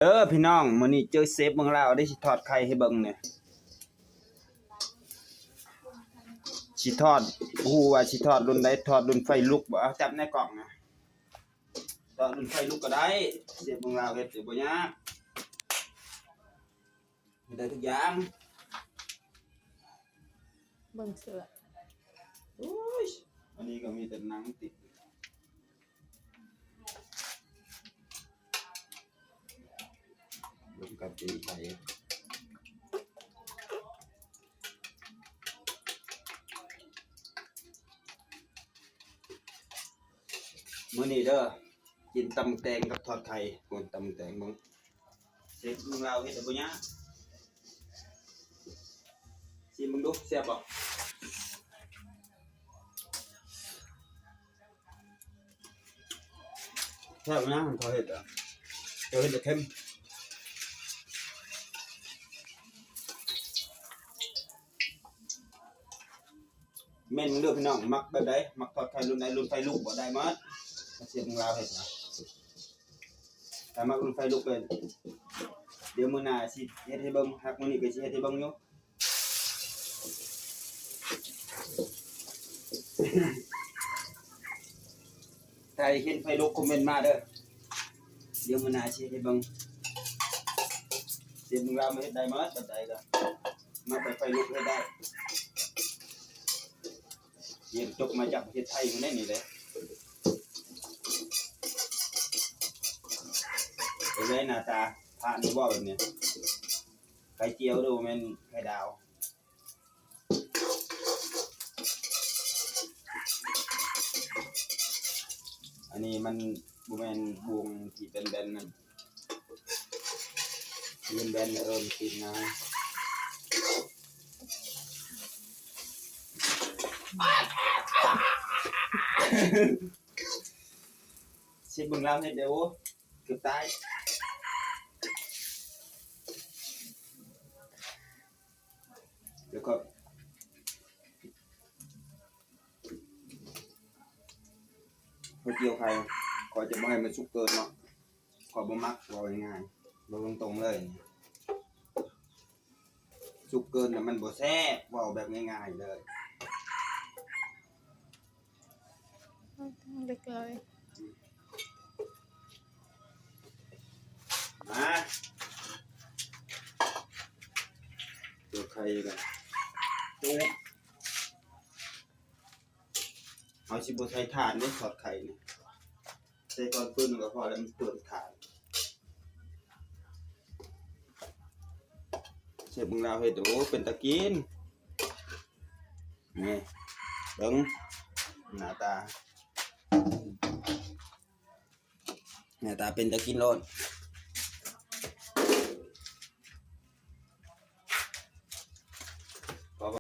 ເດີພີ່ນ້ອງ, ມື້ນີ້ເຈີເຊຟເມືອງລາວເດ້ ຊິທອດໄຂ່ໃຫ້ເບິ່ງນີ້. ຊິທອດ ບໍ່ຮູ້ວ່າຊິທອດລຸ້ນໃດ, ທອດລຸ້ນໄຟລຸກບໍ່? ເອົາ ຈັບໃນກ້ອງນະ, ທອດລຸ້ນໄຟລຸກກໍໄດ້. ເຊຟເມືອງລາວເຮັດບໍ່ຍາກ, ເຮັດໄດ້ທຸກຢ່າງ. ເບິ່ງເສື້ອ ໂອ້ຍ ອັນນີ້ກໍມີແຕ່ໜັງຕິດ. ເບິ່ງກັນຕີນໄກ່ ມື້ນີ້ເດີ ກິນຕຳແຕງກັບທອດໄຂ່. ໂອ້ຍ ຕຳແຕງເບິ່ງ ເຊຟເມືອງລາວເຮັດບໍ່ຍາກ. ຊີມເບິ່ງດູ ແຊບບໍ່? ແຊບນະ ເຂົາເຮັດອະ ເຂົາເຮັດແຕ່ເຄັມ. ເມັນເດີພີ່ນ້ອງ ມັກແບບໃດ? ມັກທອດໄຂ່ລຸ້ນໃດ? ລຸ້ນໄຟລຸກບໍ່? ໄດ້ໝົດ. ເຊຟເມືອງລາວເຮັດນະ ຖ້າມັກລຸ້ນໄຟລຸກເລີຍ. ດຽວມື້ໜ້າຊິເຮັດໃຫ້ເບິ່ງ, ຫາກມື້ນີ້ກໍຊິເຮັດໃຫ້ເບິ່ງຢູ່. ຖ້າເຫັນໄຟລຸກ ຄອມເມັນມາເດີ, ດຽວມື້ໜ້າຊິເຮັດໃຫ້ເບິ່ງ. ເຊຟເມືອງລາວມາເຮັດໄດ້ໝົດ ແບບໃດກໍ ມັກແບບໄຟລຸກເຮັດໄດ້. ຮຽນຈົບມາຈາກປະເທດໄທພຸ້ນແຫຼະນີ້ແຫຼະ. ເປັນໄດ ໜ້າຕາຜ່ານຢູ່ບໍ່ແບບນີ້? ໄຂ່ຈຽວເດີ ບໍ່ແມ່ນໄຂ່ດາວ. ອັນນີ້ມັນບໍ່ແມ່ນບ່ວງທີ່ແບນໆນັ້ນ, ທີ່ແບນໆ ເອີ ມັນຕິດງ່າຍ. ຊິເບິ່ງລາວເຮັດເດີ. ໂອ້ ເກືອບຕາຍ. ແລ້ວກໍ ຂ້ອຍຈຽວໄຂ່ ຂ້ອຍຈະບໍ່ໃຫ້ມັນສຸກເກີນເນາະ, ຂ້ອຍບໍ່ມັກ ເວົ້າງ່າຍໆ ເວົ້າຕົງໆເລີຍ. ສຸກເກີນນະມັນບໍ່ແຊບ, ເວົ້າແບບງ່າຍໆເລີຍ. ເລັກນ້ອຍ ມາ ຕົວໄຂ່ກັນ. ເຮົາຊິບໍ່ໃສ່ຖ່ານເດ້ ທອດໄຂ່ນີ້. ໃສ່ກ້ອນຟືນມັນກໍພໍແລ້ວ ມັນເປືອງຖ່ານ. ເຊຟເມືອງລາວເຮັດ ໂອ້ ເປັນຕາກິນ. ນີ້ ເບິ່ງໜ້າຕາ, ໜ້າຕາເປັນຕາກິນໂລດ.